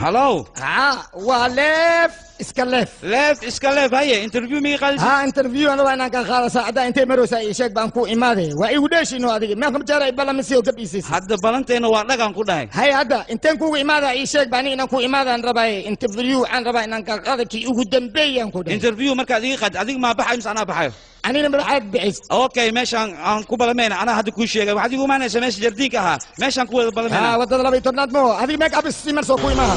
Hallo. Waa leef iska leef. Leef iska leef haye interview mii qaadaysa? Ha interview ana waa inaan ka qaada saacada intay maraysaa ii sheeg baan ku imaaday. Waa igu dheeshino adiga. Meeqa jeer ay ballamisi oo gabdhiisaysa. Hadda balanteena waa dhagan ku dhahay. Hay hadda inteen kugu imaada ii sheeg baan inaan ku imaadaan rabaa interview aan rabaa inaan ka qaada kii ugu dambeeyaan ku dhahay. Interview markaad iga qaad adiga ma baxay mise anaa baxayo? Anina madaxaad bixis. Okay meeshaan aan ku balamayna anaa hadda kuu sheegay waxaad igu imaanaysaa meesha jardiinka ahaa meeshaan ku wada balamayna. Ha wadada 12aad mo adiga make up si mar soo ku imaa.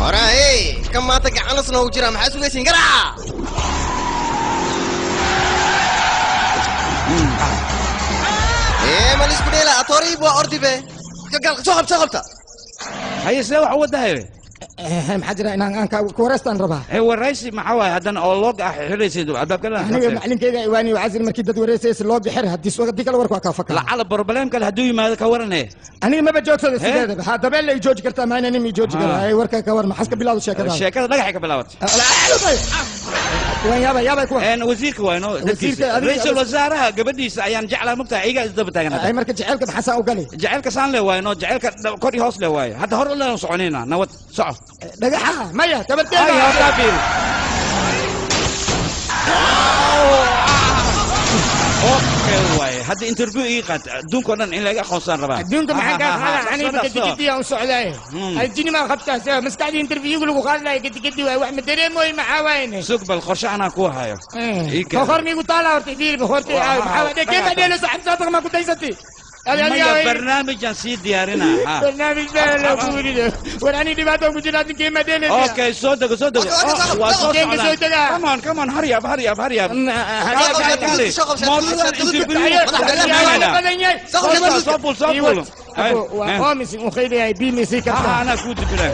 Hora hey kan maanta gacanas noogu jira maxaa sugaysiin garaaca ee ma lisku dheela atoriib waa ordibe soo qabta soo qabta haye sidee wax u wadahay maxaa jira inaan aan ku wareystaan rabaa ee waraysi maxaa waaye haddana oo loog ah xiraysid albaabka la aniga macalinkeyga iwaani wacasir markii dad wareysaysa loo bixir haddii soo haddii kale warku waa kaa fakara lacala problem kale hadduu yimaado ka warane aniga maba joogsada sideedaba ha dabeel la jooji kartaa maayna nin i jooji karaa ay warka ka war maxas ka bilaawdo sheekada sheekada dhagaxay ka bilaabatay waan yaaba yaabay kuwa een wasiirka waayno dadkiisa ra'iisul wasaaraha gabadhiisa ayaan jeclaa mugtahay iyaga isdaba taagan ay marka jaceylka maxaa u galay jaceylka saan le waayno jaceylka kor iyo hoos le waayo hadda hor u soconayna nabad soco dhagaxa maya tabarteeda ay horta biil okay waay hadda interview ii qaad adduunka oo dhan in laga aqoonsan rabaa adduunka maxaa kaa qaada aniga gadigadi aan socday aljini ma qabtaa soo maskaxdii interview lagu qaadlay gadigadi waay wax ma dareemoy maxaa waayne sug bal qorshe anaa ku hayo qoor miigu taala horta fiir horta maxaa waay kee badelo saxib saadaq ma ku daysatay maya barnaamijaan sii diyaarinaa barnaamij baa la ku yidhi war ani dhibaato ku jira ninkii ma dheelay okay soo dego soo dego waa soo socdaa come on come on hurry up hurry up hurry up waa oomis u khaydayahay biimisi karta anaa kuu dibinay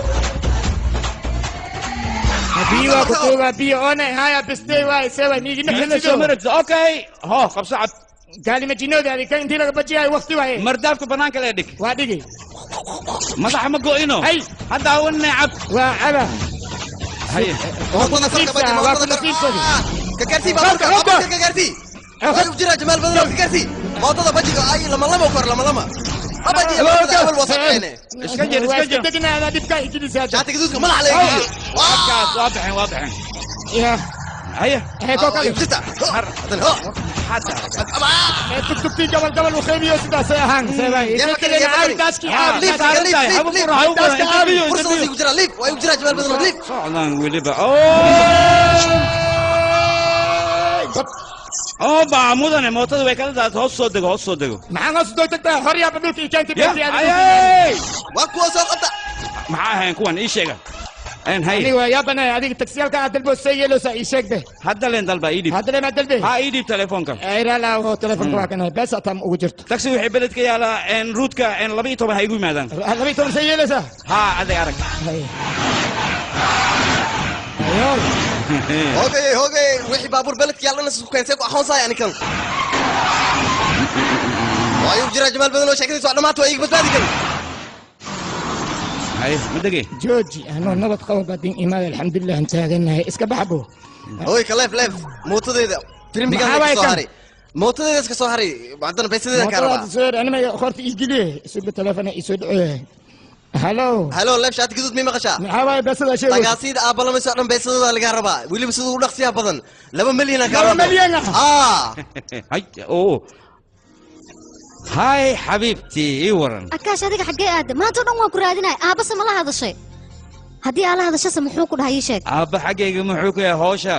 biyo waa ku tuugaa biyo oona haya bistay waay sewa miigina xisido okay ho qabso cab قال ما جنود هذه كان انت لك بجي وقتي وهي مردافك بنانك لا يدك وادقي مدح ما قوينو هي هذا هو النعب وعلى هي ككرتي بابا ككرتي جرى جمال بدر ككرتي موطده بجي اي لما لما وكر لما لما ابجي اول وسطين اسكجر اسكجر دقنا هذا دبكا يجلس هذا شاتك زوزك ما عليك واضحين واضحين يا هيا هيا كوكا جتا حتى تكتبتي قبل قبل وخيمي وسدا سيهان سيباي فرصة يجرى ليف ويجرى جمال بدر ليف صعدان ولبا اوه با مودن mootada way kala daad hoos soo dego hoos soo dego maxaan hoos soo degtaa hor yaa badulka keentay waa kuwa soo qabta maxaa ahayn kuwan ii sheega een hay aniga waa yaabanay adiga taksiyaalka aad dalbo say yeelo saa ii sheeg be hadda leen dalba ii dhiib hadda leen dalbe ha ii dhiib telefoonka ayra la oo telefoonka waa kana bes atam ugu jirto taksi wixii beledka yaala een ruudka een 12 ha igu yimaadaan 12 say yeelaysaa ha aday arag ayo hogay hogay wixii baabuur beledka yaalana isku keentay ku aqoonsaay anikan waayo jira jamaal badan oo sheekadiisu waa dhammaatay waa iiga badbaadi karin هاي ما دقي جوجي انا نبض قوي بعدين ايمان الحمد لله انت اسك بحبه هوي كليف ليف موتديدا تريمبيغان soo haray mootadayda iska soo haray haddana baysadayda ka rabaa soo ana ma qorti igiliye soo telefoon isoo dhaco halo halo leef shaati gaduud mii maqashaa maxaa waaye beesada sheego tagaasida aabalamayso dhan beesadooda laga rabaa weliba siduu u dhaqsiyaa badan 2 milyan ka rabaa 2 milyan ah hay oo هاي حبيبتي اي ورن akaash adiga xaggee aada maanta dhan waan ku raadinaya aabase ma la hadashay haddii aa la hadashase muxuu ku dhahay ii sheeg aabba xaggayga muxuu ku yahay howsha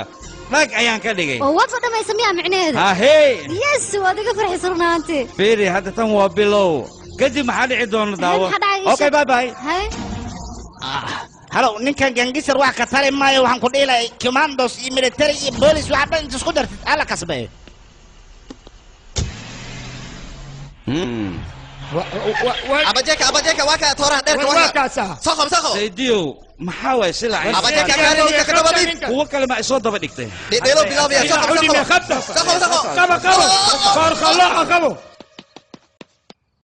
dhag ayaan ka dhigay oo waad soo dhamaysa miyaa micnaheeda ahey yes waad iga farxisa run ahaantii fiiri hadda tan waa bilow kadib maxaa dhici doona daawo okay bye bye hay halow ninkan gangisar wax ka tari maayo waxaan ku dhihi lahay commandos iyo military iyo boolis waxa dhan inta isku dartid alla kasbayo abajeka abajeka waa kaa tooraha dheerka waa kaa soo qabo soo qabo saydiyow maxaa waay silac abajeka kaale ninka ka daba dhig kuwo kale ma isoo daba dhigtay dhelo bilaabaya soo qabo soo qabo soo qabo soo qabo qabo qoor qalooca qabo